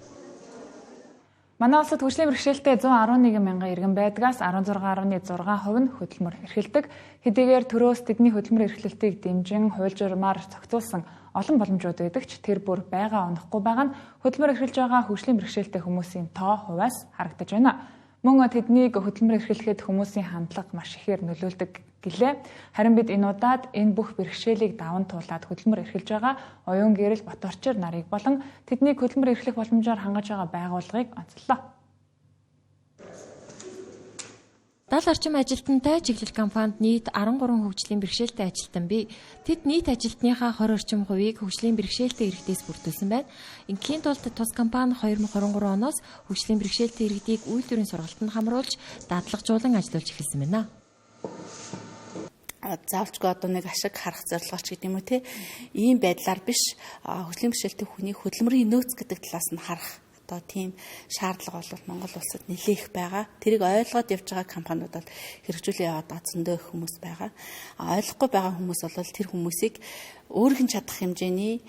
Манай улсад хөгжлийн бэрхшээлтэй 111 мянган иргэн байдгаас 16.6% нь хөдөлмөр эрхэлдэг. Хэдийгээр төрөөс тэдний хөдөлмөр эрхлэлтийг дэмжин хууль журмаар зохицуулсан олон боломжууд байдаг ч тэр бүр байгаа онохгүй байгаа нь хөдөлмөр эрхэлж байгаа хөгжлийн бэрхшээлтэй хүмүүсийн тоо хувиас харагдаж байна. Мөн тэднийг хөдөлмөр эрхлэхэд хүмүүсийн хандлага маш ихээр нөлөөлдөг гэлээ. Харин бид энэ удаад энэ бүх бэрхшээлийг даван туулаад хөдөлмөр эрхэлж байгаа оюун гэрэл Боторчор нарыг болон тэднийг хөдөлмөр эрхлэх боломжоор хангаж байгаа байгууллагыг онцлоо. 70 орчим ажилтнтай чиглэл компанид нийт 13 хөгжлийн бэрхшээлтэй ажилтан бий. Тэд нийт ажилтныхаа 20 орчим хувийг хөгжлийн бэрхшээлтэй иргэдээс бүрдүүлсэн байна. Ингийн тулд тус компани 2023 оноос хөгжлийн бэрхшээлтэй иргэдийг үйлдвэрийн сургалтанд хамруулж дадлагжуулан ажиллуулж эхэлсэн байна. Заавалчгүй одоо нэг ашиг харах зорилгооч гэдэг юм уу те, ийм байдлаар биш, хөгжлийн бэрхшээлтэй хүний хөдөлмөрийн нөөц гэдэг талаас нь харах одоо тийм шаардлага бол Монгол улсад нэлээх байгаа. Тэрийг ойлгоод явж байгаа компаниуд бол хэрэгжүүлээ яваад байгаа зөндөө их хүмүүс байгаа. Ойлгохгүй байгаа хүмүүс бол тэр хүмүүсийг Өөрийнх нь чадах хэмжээний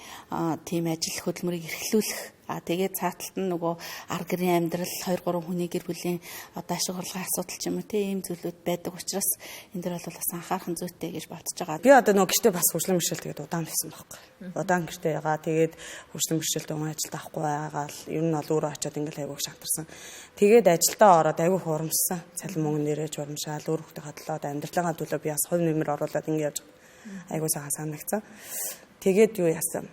тийм ажил хөдөлмөрийг эрхлүүлэх. Тэгээд цааталт нь нөгөө ар гэрийн амьдрал 2 3 хүний гэр бүлийн одоо ашиг орлогын асуудал ч юм уу тийм зүйлүүд байдаг учраас энэ дэр бол бас анхаарах зүйтэй гэж бодож байгаа. Би одоо нөгөө гэртээ бас хөгжлийн бэрхшээл тэгээд удаан байсан байхгүй. Удаан гэртээ ягаа тэгээд хөгжлийн бэрхшээлтэй хүн ажилд авахгүй байгаа л ер нь бол өөрөө очиод ингээл айгүйх шантарсан. Тэгээд ажилдаа ороод айгүйх урамшсан. Цалин мөнгө нэрэж урамшаал өөр хөлтө хотлоод амьдралынхаа төлөө би бас хувь нэмэр оруулаад ингэ явж айгуу сайхан санагдсан. Тэгээд юу яасан?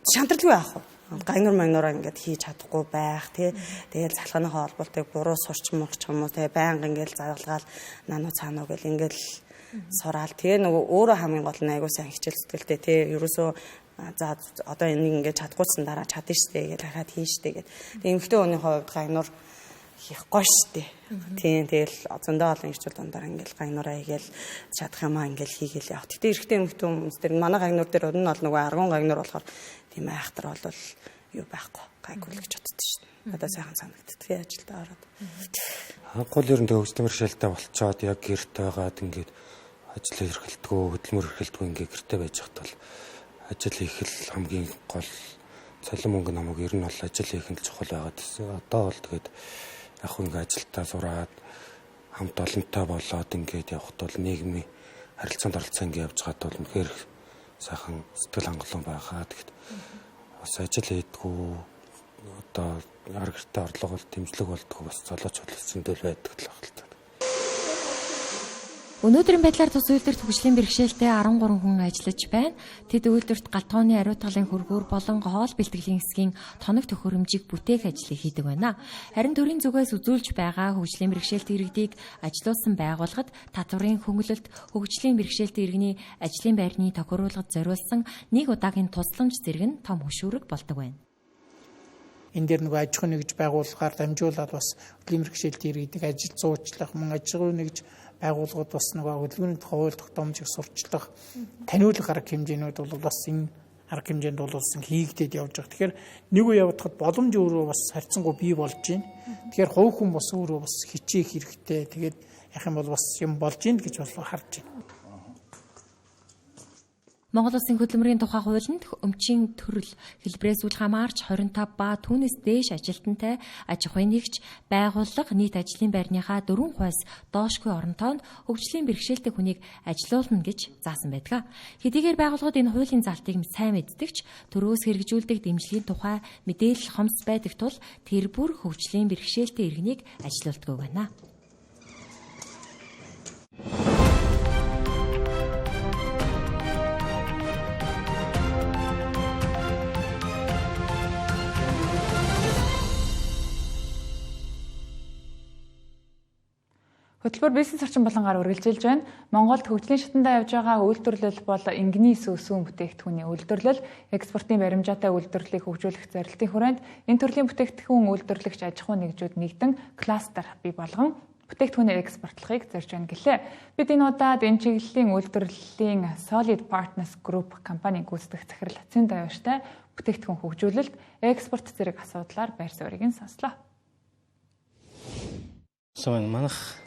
Шантралгүй яах вэ? Гагнуур магнуураа ингээд хийж чадахгүй байх тий. Тэгэл залхааныхаа холбоолтыг буруу сурч мурч юм уу тий. Байнга ингээд заргалгаал нануу цаануу гэл ингээд сураал. Тэгээ нөгөө өөрөө хамгийн гол нь айгуу сайн хичээл зүтгэлтэй тий. Ерөөсөө за одоо энийг ингээд чадахгүйсэн дараа чадна штэ гэж дахиад хийн штэ гэд. Тэгээ эмэгтэй хүний хувьд гагнуур хийхгүй штэ. Тийм тэгэл зөндөө олон ирчүүл дундаар ингээл гагнуураа хийгээл чадах юмаа ингээл хийгээл явах. Гэтэ эрэгтэй эмэгтэй хүмүүс дээр манай гагнуур дээр нь бол нөгөө аргун гагнуур болохоор тийм айхтар бол юу байхгүй гайгүй л гэж боддоо штэ. Надад сайхан санагддаг ажилдаа ороод. Анхгол ер нь хөгжлийн бэрхшээлтэй болцоод яг гэрт байгаад ингээд ажил эрхэлдэггүй, хөдөлмөр эрхэлдэггүй ингээд гэрте байж хат бол ажил хийх л хамгийн гол цалин мөнгө намайг ер нь бол ажил хийх нь чухал байгаад байсан. Одоо бол тэгээд яг хөө ингээд ажилдаа сураад хамт олонтой болоод ингээд явхад бол нийгмийн харилцаанд оролцоо ингээд явж байгаад бол үнэхээр сайхан сэтгэл хангалуун байгаа. Тэгэхэд бас ажил хийдгүү одоо ар гэртээ орлого бол дэмжлэг болдгоо бас золиоч зөндөл байдаг л байх л та. Өнөөдрийн байдлаар тус үйлдвэрт хөгжлийн бэрхшээлтэй 13 хүн ажиллаж байна. Тэд үйлдвэрт галтгооны ариутгалын хөргөөр болон хоол бэлтгэлийн хэсгийн тоног төхөөрөмжийг бүтээх ажлыг хийдэг байна. Харин төрийн зүгээс үзүүлж байгаа хөгжлийн бэрхшээлтэй иргэдийг ажилуулсан байгууллагад татварын хөнгөлөлт, хөгжлийн бэрхшээлтэй иргэний ажлын байрны тохируулгад зориулсан нэг удаагийн тусламж зэрэг нь том хөшүүрэг болдог байна. Энэ дээр нөгөө аж ахуйн нэгж байгууллагаар дамжуулаад бас хөдөлмөрийн бэрхшээлтэй иргэдийг ажил зуучлах, мөн аж ахуйн нэгж байгууллагууд бас нөгөө хөдөлмөрийн тухай хууль тогтоомжийг сурчлах, таниулах арга хэмжээнүүд бол бас энэ арга хэмжээнд бол бас хийгдээд явж байгаа. Тэгэхээр нэг үе явахад боломж өөрөө бас харьцангуй бий болж байна. Тэгэхээр хувь хүн бас өөрөө бас хичээх хэрэгтэй. Тэгээд яах юм бол бас юм болж байна гэж бол харж байна. Монгол Улсын хөдөлмөрийн тухай хуулинд өмчийн төрөл хэлбэрээс үл хамаарч 25 ба түүнээс дээш ажилтнтай аж ахуйн нэгж байгууллага нийт ажлын байрныхаа 4%-аас доошгүй оронтойнд хөгжлийн бэрхшээлтэй хүнийг ажилуулна гэж заасан байдаг. Хэдийгээр байгууллагууд энэ хуулийн залтыг сайн мэддэг ч төрөөс хэрэгжүүлдэг дэмжлэгийн тухай мэдээлэл хомс байдаг тул тэр бүр хөгжлийн бэрхшээлтэй иргэнийг ажилуулдаггүй байна. Хөтөлбөр бизнес орчин болонгаар үргэлжилж байна. Монголд хөгжлийн шатандаа явж байгаа үйлдвэрлэл бол энгэний сүүн бүтээгдэхүүний үйлдвэрлэл, экспортын баримжаатай үйлдвэрлэлийг хөгжүүлэх зорилтын хүрээнд энэ төрлийн бүтээгдэхүүн үйлдвэрлэгч аж ахуйн нэгжүүд нэгдэн кластер бий болгон бүтээгдэхүүнээ экспортлохыг зорж байна гэлээ. Бид энэ удаад энэ чиглэлийн үйлдвэрлэлийн Solid Partners Group компанийн гүйцэтгэх захирал Цэн Давштай бүтээгдэхүүн хөгжүүлэлт, экспорт зэрэг асуудлаар байр суурийг нь сонслоо. Манайх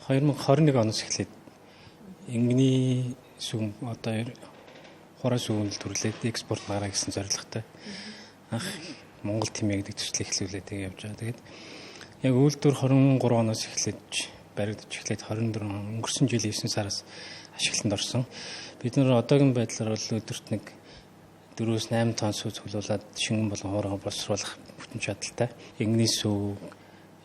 2021 оноос эхлээд энгэний сүм одоо хураа сүүн төрлөөд экспорт гараа гэсэн зорилготой анх Монгол тэмээ гэдэг төслийг эхлүүлээд тэгээ явж байгаа. Тэгээд яг үйлдвэр 23 оноос эхлээд баригдаж эхлээд 24 он өнгөрсөн жилийн 9 сараас ашиглалтанд орсон. Бид нар одоогийн байдлаар бол өдөрт нэг 4-8 тонн сүү цуглуулад шингэн болон хуурай боловсруулах бүтэн чадaltaй. Энгэний сүү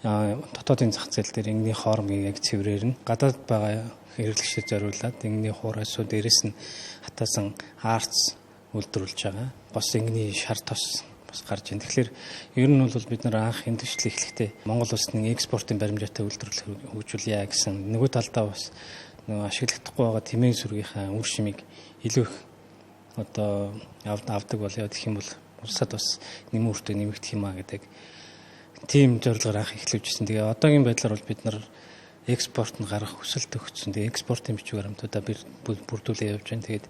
дотоодын зах зээл дээр энгэний хоормыг яг цэврээр нь гадаад байгаа хэрэглэгчдэд зориулаад энгэний хуурай сүү дээрээс нь хатаасан арц үйлдвэрлэж байгаа. Бас энгэний шар тос бас гарч байна. Тэгэхээр ер нь бол бид нар анх энэ төслийг эхлэхдээ Монгол улсны экспортын баримжаатай үйлдвэрлэл хөгжүүлье гэсэн нөгөө талдаа бас нөгөө ашиглахдаггүй байгаа тэмээн сүргийнхаа үр шимийг илүү их одоо авдаг болёо гэх юм бол улсад бас нэмэн үртэй нэмэгдэх юм а гэдэг тийм зорилгоор анх эхлүүлжсэн. Тэгээ одоогийн байдлаар бол бид нар экспорт нь гарах хүсэлт өгсөн. Тэгээ экспортын бичиг баримтуудаа бүрдүүлээ явж байна. Тэгээд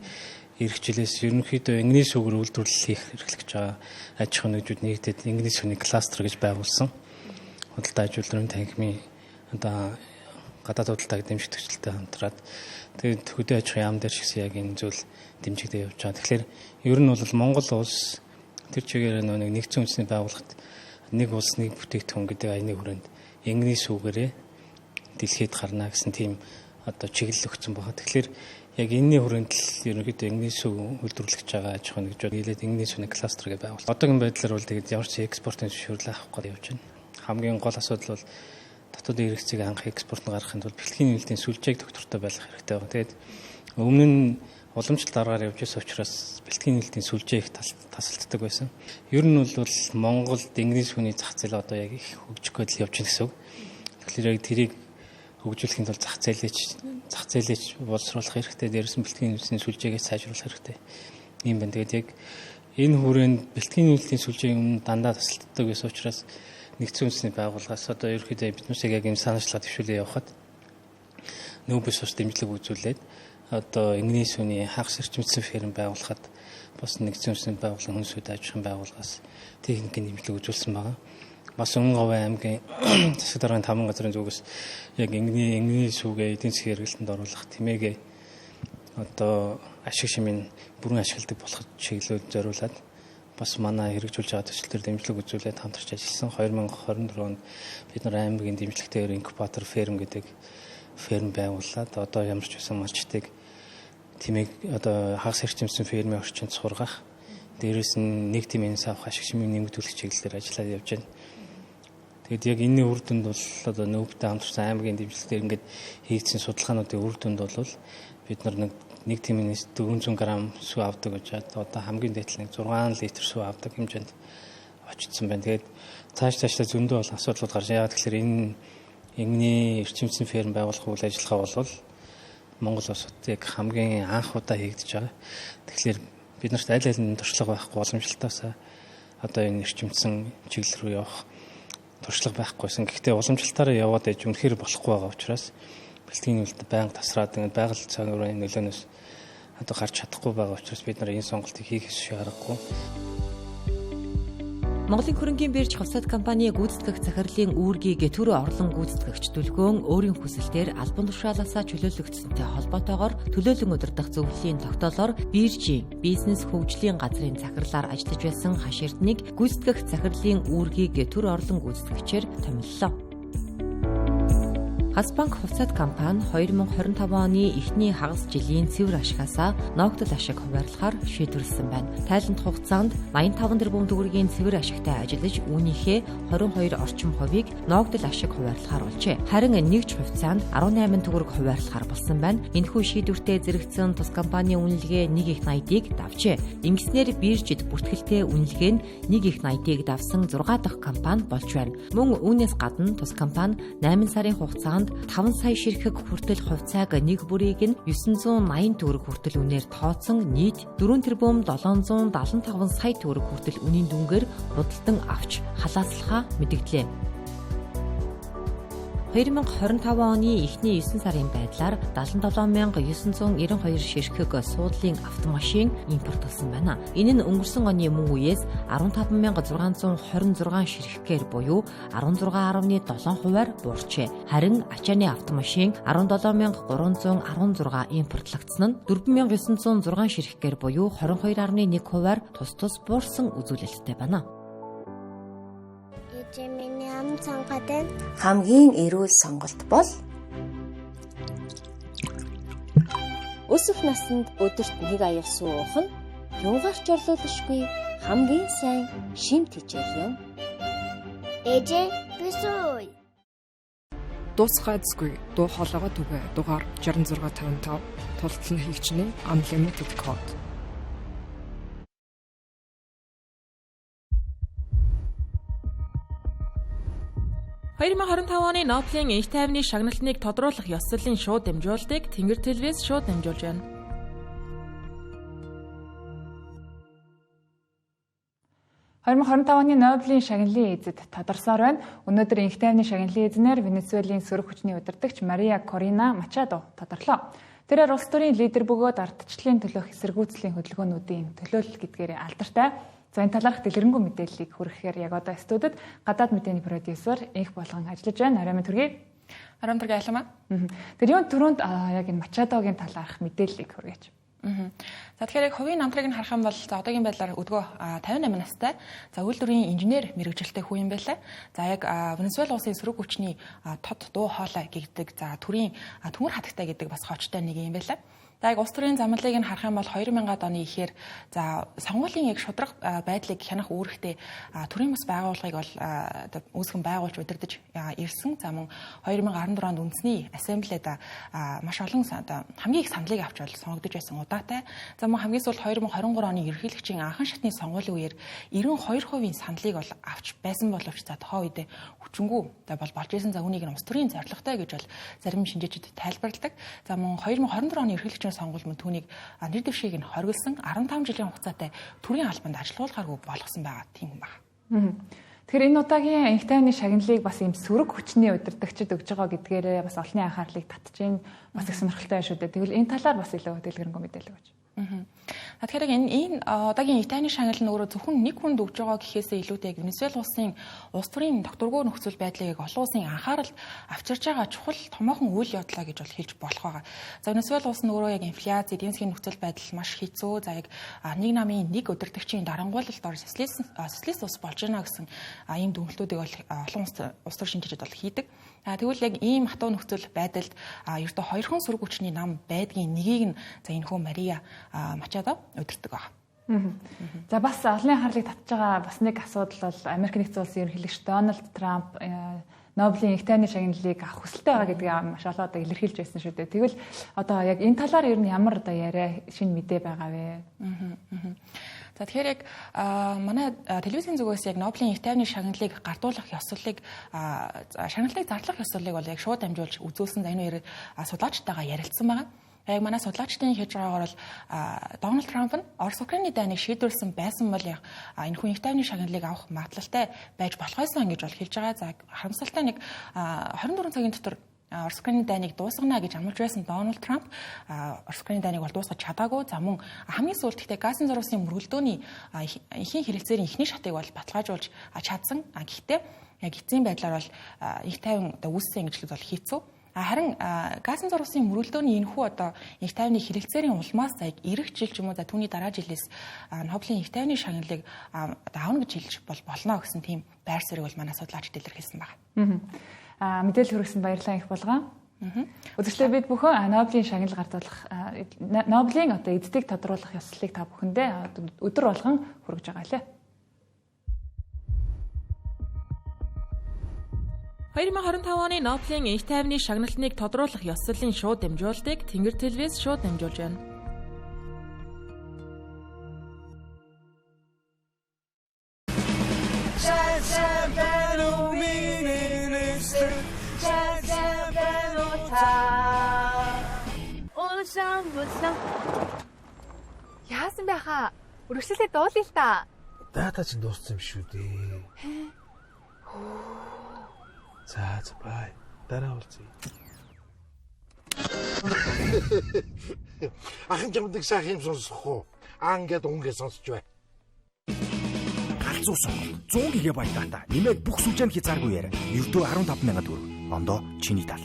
эх жилээс ерөнхийдөө энгэний сүгэр үйлдвэрлэл хийх эрхлэж байгаа аж ахуйн нэгжүүд нэгдээд энгэний сүгний кластер гэж байгуулсан. Худалдаа аж үйлдвэрийн танхимын одоо Гадаад худалдааг дэмжих төсөлтэй хамтраад тэгээд хөдөө аж ахуйн яам дээр ч гэсэн яг энэ зүйл дэмжигдээ явж байгаа. Тэгэхээр ер нь бол Монгол улс тэр чигээр нэг нэгдсэн үндэсний байгууллагт нэг улс нэг бүтээгдэхүүн гэдэг аяны хүрээнд энгний сүүгээрээ дэлхийд гарна гэсэн тийм одоо чиглэл өгсөн байгаа. Тэгэхээр яг энэний хүрээнд л ерөнхийдөө энгний сүү үйлдвэрлэж байгаа аж ахуйн гэж хэлээд энгний сүүний кластер гэж байгуул. Одоогийн байдлаар бол тэгээд ямар ч экспортын зөвшөөрөл авахгүй явж байна. Хамгийн гол асуудал бол дотоодын хэрэгцээг хангах экспорт нь гаргахын тулд бэлтгэлийн нэмэлтийн сүлжээг доктортой байх хэрэгтэй байгаа. Тэгээд өмнө нь уламжлалт аргаар явж байсан учраас бэлтгэлийн нэмэлтийн сүлжээ их тасалддаг байсан. Ер нь бол Монголд энгний сүүний зах зээл одоо яг их хөгжих гээд л явж байна гэсэн үг. Тэгэхээр яг тэрийг хөгжүүлэхийн тулд зах зээлээч боловсруулах хэрэгтэй. Дээрээс нь бэлтгэлийн нэмэлтийн сүлжээгээ сайжруулах хэрэгтэй. Ийм байна. Тэгээд яг энэ хүрээнд бэлтгэлийн нэмэлтийн сүлжээ өмнө дандаа тасалддаг байсан учраас нэгдсэн үндэсний байгууллагаас одоо ерөнхийдөө биднээсээ яг юм санаачлага төвшүүлээ явахад нүүбс ус дэмжлэг үзүүлээд одоо энгний сүүний хагас эрчимцэн ферм байгуулахад бас нэгдсэн үндэсний байгууллагын хүнсүүд аж ахуйн байгууллагаас техникийн дэмжлэг үзүүлсэн байгаа. Бас Өмнө Говь аймгийн засаг даргын 5 газрын зүгээс яг энгний сүүгээ эдийн засгийн хэрэглэлтэнд оруулах тэмээгээ одоо ашиг шимийн бүрэн ашигладаг болоход чиглэл зориулаад бас манай хэрэгжүүлж байгаа төсөл төр дэмжлэг үзүүлээд хамтарч ажилласан. 2024 онд бид нар аймгийн дэмжлэгтэйгээр инкубатор ферм гэдэг ферм байгуулад одоо ямар ч байсан малчдыг тэмээг одоо хагас эрчимсэн фермийн орчинд сургах, дээрээс нь нэг тэмээнээс авах ашиг шимийг нэмэгдүүлэх чиглэлээр ажиллаад явж байна. Тэгээд яг энэний үр дүнд бол одоо нүүбтэй хамтарсан аймгийн дэмжлэгтээр ингээд хийгдсэн судалгаануудын үр дүнд бол бид нар нэг тэмээнээс 400 г сүү авдаг гэж одоо хамгийн дээд нэг 6 литр сүү авдаг хэмжээнд очсон байна. Тэгээд цаашдаа зөндөө бол асуудлууд гарч. Яагаад гэхээр энэ энгний эрчимцэн ферм байгуулах үйл ажиллагаа бол Монгол улсад яг хамгийн анх удаа хийгдэж байгаа. Тэгэхээр бид нарт аль аль нь туршлага байхгүй уламжлалтаас одоо энэ эрчимцэн чиглэл рүү явах туршлага байхгүйсэн. Гэхдээ уламжлалтаараа яваад ээж үнэхээр болохгүй байгаа учраас бэлтгэлийн нэмэлт байнга тасраад ингээд байгаль цагийн нөлөөнөөс одоо гарч чадахгүй байгаа учраас бид нар энэ сонголтыг хийх ёсгүй аргагүй. Монголын хөрөнгийн бирж хувьсаат компани гүйцэтгэх захирлын үүргийг төр орлон гүйцэтгэгч Дүлгөөн өөрийн хүсэлтээр албан тушаалаасаа чөлөөлөгдсөнтэй холбоотойгоор төлөөлөн удирдах зөвлөлийн тогтоолоор биржийн бизнес хөгжлийн газрын захирлаар ажиллаж байсан Хаш Эрднийг гүйцэтгэх захирлын үүргийг төр орлон гүйцэтгэгчээр томиллоо. Хас банк хувьцаат компани 2025 оны эхний хагас жилийн цэвэр ашгаасаа ногдол ашиг хуваарлахаар шийдвэрлэсэн байна. Тайланд хугацаанд 85 тэрбум төгрөгийн цэвэр ашигтай ажиллаж үүнийхээ 22 орчим хувийг ногдол ашиг хуваарлахаар болжээ. Харин нэгж хувьцаанд 18 төгрөг хуваарлахаар болсон байна. Энэхүү шийдвэртэй зэрэгцэн тус компанийн үнэлгээ 1.80-ыг давжээ. Ингэснээр биржид бүртгэлтэй үнэлгээ нь 1.80-ыг давсан 6 дахь компани болж байна. Мөн үүнээс гадна тус компани 8 сарын хугацаанд 5 сая ширхэг хүртэл хувьцааг нэг бүрийг нь 980 төгрөг хүртэл үнээр тооцсон нийт 4 тэрбум 775 сая төгрөг хүртэл үнийн дүнгээр худалдан авч халааслахаа мэдэгдлээ. 2025 оны эхний 9 сарын байдлаар 77992 ширхэг суудлын автомашин импортлсон байна. Энэ нь өнгөрсөн оны мөн үеэс 15626 ширхгээр буюу 16.7%-аар буурчээ. Харин ачааны автомашин 17316 импортлогдсон нь 4906 ширхгээр буюу 22.1%-аар тус тус буурсан үзүүлэлттэй байна. Миний ам цангаад байна. Хамгийн эрүүл сонголт бол өсөх наснд өдөрт нэг аяг сүү уух нь юугаар ч орлуулшгүй хамгийн сайн шим тэжээл юм. Ээжээ би сууя. Дуусгайцгүй дуу хоолойгоо түгээ. Дугаар 6655 тултал нь хийгчний Unlimited Code. «2025 оны Нобелийн энх тайвны шагналтныг тодруулах ёслолын шууд дамжуулалтыг Тэнгэр телевиз шууд дамжуулж байна. «2025 оны Нобелийн шагналын эзэд тодорсоор байна. Өнөөдөр энх тайвны шагналын эзнэр Венесуэлийн сөрөг хүчний удирдагч Мария Корина Мачадо тодорлоо. Тэрээр улс төрийн лидер бөгөөд ардчлалын төлөөх эсэргүүцлийн хөдөлгөөнүүдийн төлөөлөл гэдгээр алдартай. За энэ талаарх дэлгэрэнгүй мэдээллийг хүргэхээр яг одоо студид гадаад мэдээний продюсер Энх Болгон ажиллаж байна. Орой минь төргий. Арамтраг айлмаа. Тэр юун түрүүнд яг энэ Мачадогийн талаарх мэдээллийг хүргээч. За тэгэхээр яг хувийн намтрыг нь харах юм бол за одоогийн байдлаар өдгөө 58 настай. За үйлдвэрийн инженер мэргэжилтэй хүн юм байлаа. За яг Венесуэла улсын сөрөг хүчний тод дуу хоолой гэдэг за төрийн төмөр хатагтай гэдэг бас хочтой нэг юм байлаа. За яг улс төрийн замналыг нь харах юм бол 2000-ад оны ихээр за сонгуулийн яг шударга байдлыг хянах үүрэгтэй төрийн бас байгууллагыг бол үүсгэн байгуулж удирдах ирсэн. За мөн 2014 онд үндэсний ассамблеад маш олон одоо хамгийн их саналыг авч бол сонгогдож байсан удаатай. За мөн хамгийн сүүлд 2023 оны ерөнхийлөгчийн анхан шатны сонгуулийн үеэр 92% саналыг бол авч байсан боловч за тухайн үедээ хүчингү за бол болж исэн. За үүнийг нь улс төрийн зорилготой гэж бол зарим шинжээчид тайлбарладаг. За мөн 2024 оны ерөнхийлөгчийн сонгуул мөн түүнийг нэр дэвшгийг нь хориглосон 15 жилийн хугацаатай төрийн албанд ажилуулгааргүй болгосон байгаа тийм хүн байна. Тэгэхээр энэ удаагийн энх тайвны шагналыг бас ийм сөрөг хүчний удирдагчид өгж байгаа гэдгээрээ бас олонний анхаарлыг татж байна. Бас их сонирхолтой шүү дээ. Тэгвэл энэ талаар бас илүү дэлгэрэнгүй мэдээлэл өгөөч. Тэгэхээр яг энэ одоогийн Италийн шагнал нь өөрөө зөвхөн нэг хүнд өгж байгаа гэхээсээ илүүтэй яг Венесуэл улсын улс төрийн докторгүй нөхцөл байдлыг олон улсын анхааралд авчирж байгаа чухал томоохон үйл явдлаа гэж бол хэлж болох байгаа. За Венесуэл улс нь өөрөө яг инфляц, эдийн засгийн нөхцөл байдал маш хэцүү. За яг нэг намын нэг удирдагчийн дарангуйлалд ор социалист улс болж байна гэсэн ийм дүгнэлтүүдийг бол олон улс төр шинжээчид бол хийдэг. Тэгвэл яг ийм хатуу нөхцөл байдалд ердөө хоёрхан сөрөг хүчний нам байдгийн нэгийг нь за энэ хүү Мария Мачадо удирддаг байна. За бас олонний анхаарлыг татж байгаа бас нэг асуудал бол Америк нэгдсэн улсын ерөнхийлөгч Дональд Трамп Нобелийн энх тайвны шагналыг авах хүсэлтэй байгаа гэдгийг маш олон одоо илэрхийлж байсан шүү дээ. Тэгвэл одоо яг энэ талаар ер нь ямар одоо яриа шинэ мэдээ байгаа вэ? За тэгэхээр яг манай телевизийн зүгээс яг Нобелийн энх тайвны шагналыг гардуулах ёслолыг шагналыг зарлах ёслолыг бол яг шууд дамжуулж үзүүлсэн. За энэ үеэр судлаачтайгаа ярилцсан байгаа. Яг манай судлаачдын хэлж байгаагаар бол Дональд Трамп нь Орос Украины дайныг шийдвэрлсэн байсан бол яг энэ хүн энх тайвны шагналыг авах магадлалтай байж болох байсан гэж бол хэлж байгаа. За харамсалтай нэг 24 цагийн дотор Орос Украины дайныг дуусгана гэж амлаж байсан Дональд Трамп Орос Украины дайныг бол дуусгаж чадаагүй. За мөн хамгийн сүүлд гэхдээ газын зурвасын мөргөлдөөний эхийн хэрэгцээний эхний шатыг бол баталгаажуулж чадсан. Гэхдээ яг эцсийн байдлаар бол энх тайван одоо үүссэн гэж бол хэцүү. Харин газын зурвасын мөргөлдөөний энэхүү одоо энх тайвны хэрэгцээний улмаас за ирэх жил ч юм уу за түүний дараа жилээс Нобелийн энх тайвны шагналыг одоо авна гэж хэлж болно гэсэн тийм байр суурийг бол манай судлаачид илэрхийлсэн байна. Мэдээлэл хүргэсэн баярлалаа их болгоо. Үзэгчдээ бид бүхэн Нобелийн шагнал гардуулах Нобелийн одоо эддийг тодруулах ёслолыг та бүхэндээ өдөр болгон хүргэж байгаа лээ. 2025 оны Нобелийн энх тайвны шагналтныг тодруулах ёслолын шууд дамжуулалтыг Тэнгэр телевиз шууд дамжуулж байна. Яасан бэ хаа? Өргөжлөлээ дуулъя л та. Дата чинь дууссан юм шүү дээ. За за бай. Дараа уулзъя. Ахын чамдаг сайхан юм сонсох уу? Аа ингээд үнгээ сонсч бай. Галзуу сонголт 100 ГБ дата. Нэмээд бүх сүлжээнд хязгааргүй яриа. Ердөө 15,000 төгрөг. Ондоо чиний тал.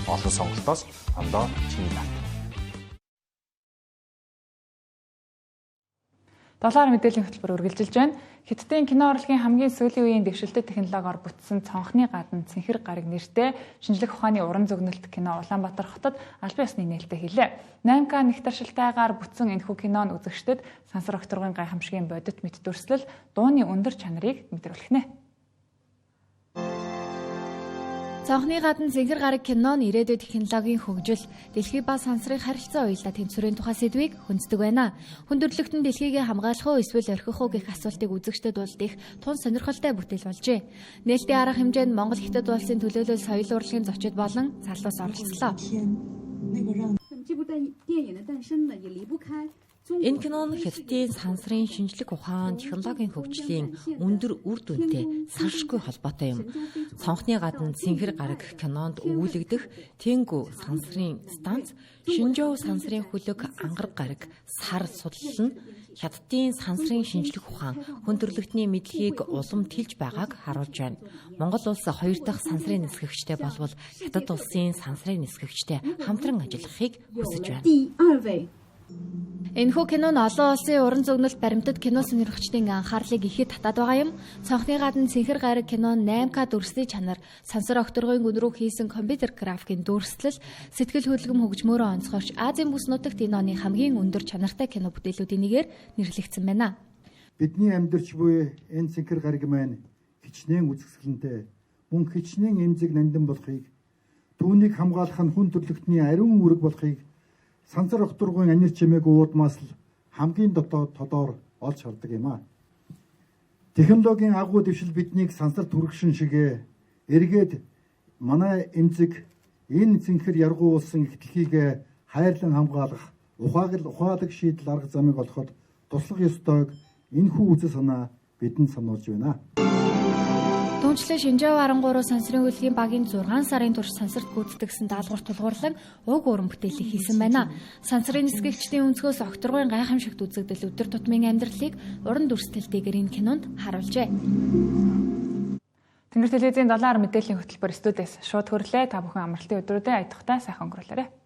Олон сонголтоос ондоо чиний тал. Долоор мэдээллийн хөтөлбөр үргэлжилж байна. Хятадын кино урлагийн хамгийн сүүлийн үеийн дэвшилтэт технологиор бүтсэн цонхны гадна цэнхэр гараг нэртэй шинжлэх ухааны уран зөгнөлт кино Улаанбаатар хотод албан ёсны нээлттэй хийлээ. 8К нэгтаршилтайгаар бүтсэн энэхүү кино нь үзэгчдэд сансар огторгын гайхамшигын бодит мэт дүрслэл, дууны өндөр чанарыг мэдрүүлэх нэ. Цонхны гадна цэнхэр гараг кино нь ирээдүйд технологийн хөгжил, дэлхий ба сансрын харилцаа уялдаа тэнцвэрийн тухай сэдвийг хөндөдөг байна. Хүндрэлтэн дэлхийгээ хамгаалах уу эсвэл орхих уу гэх асуултыг үзэгчдэд болд их тун сонирхолтой бүтээл болжээ. Нээлтийн арга хэмжээнд Монгол Хятад улсын төлөөлөл соёл урлагийн зочид болон залуус оролцлоо. Энэ кино нь Хятадын сансрын шинжлэх ухаан, технологийн хөгжлийн өндөр үр дүнтэй салшгүй холбоотой юм. Цонхны гадна цэнхэр гараг кинонд өгүүлэгдэх Тэнгүү сансрын станц, Шинжоу сансрын хөлөг, ангараг гараг, сар судлал нь Хятадын сансрын шинжлэх ухаан хүн төрөлхтний мэдлэгийг улам тэлж байгааг харуулж байна. Монгол улс хоёр дахь сансрын нисгэгчтэй болвол Хятад улсын сансрын нисгэгчтэй хамтран ажиллахыг хүсэж байна. Энэхүү кино нь олон улсын уран зөгнөлт баримтат кино сонирхогчдын анхаарлыг ихэд татаад байгаа юм. Цонхны гадна цэнхэр гараг кино 8К дүрсний чанар, сансар огторгойн гүн рүү хийсэн компьютер графикийн дүрслэл, сэтгэл хөдлөм хөгжмөөрөө онцгойрч Азийн бүс нутагт энэ оны хамгийн өндөр чанартай кино бүтээлүүдийн нэгээр нэрлэгдсэн байна. Бидний амьдарч буй энэ цэнхэр гариг маань хичнээн үзэсгэлэнтэй, мөн хичнээн эмзэг нандин болохыг, түүнийг хамгаалах нь хүн төрөлхтний ариун үүрэг болохыг сансар огторгуйн анир чимээгүй уудмаас л хамгийн дотоод тодоор олж хардаг юм аа. Технологийн агуу дэвшил биднийг сансар түргэшин шигээ эргээд манай эмзэг энэ цэнхэр яргуу улсын их дэлхийг хайрлан хамгаалах ухаалаг шийдэл арга замыг олоход туслах ёстойг энэхүү үзэл санаа бидэнд сануулж байна. Түүнчлэн Шинжээ 13 сансрын хөлгийн багийн 6 сарын турш сансарт гүйцэтгэсэн даалгавар тулгуурлан уг уран бүтээлийг хийсэн байна. Сансрын нисгэгчдийн өнцгөөс огторгуйн гайхамшигт үзэгдэл өдөр тутмын амьдралыг уран дүрслэлтэйгээр энэ кинонд харуулжээ. Тэнгэр телевизийн 7 мэдээллийн хөтөлбөр студиэс шууд хөрлөө. Та бүхэн амралтын өдрүүдэд аятухтай сайхан өнгөрүүлээрэй.